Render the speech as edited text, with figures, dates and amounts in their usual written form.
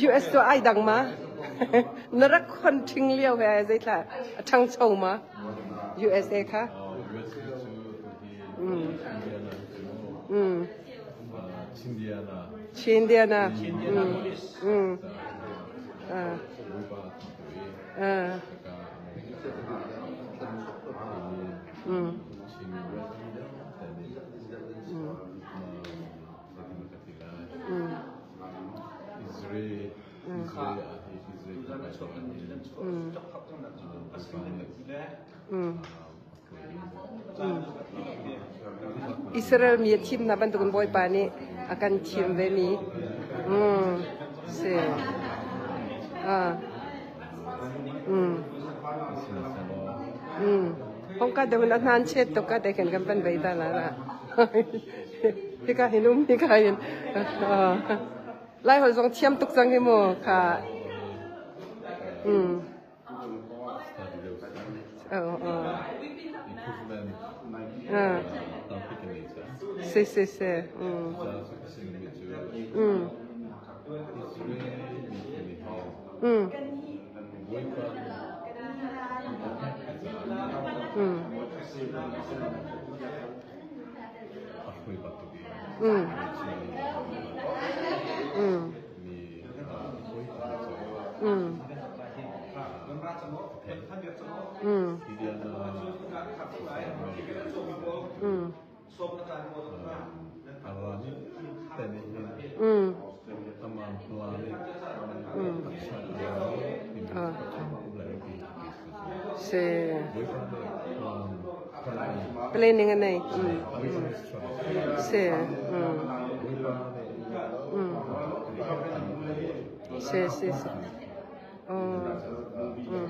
US cu ai dang ma? Na rak khon ṭhing lio he zeithla a ṭhangcho ma? USA kha? Mm. Mm. Chindiana. Mm. Mm. Ah. Ah. Mm. Mm. Israel mi a thim hna bantukin Bawipa nih a kan thim ve mi si. Ah. Mm. Mm. Hong ka deuh na hnan chet tuk ka te khin kan pan bei ta la la. Hika hin um hika hin. Lai holh zong thiam tuk cang hi mu kha. Mm. Oh, oh. Ah. Si si si. Mm. Mm. Mm. Mm. Mm. Mm. Mm. Mm. Mm. Mm. Mm. Ah. Si. Planning a nei. Mm. Si. Mm. Mm. Si si si. Oh. Mm.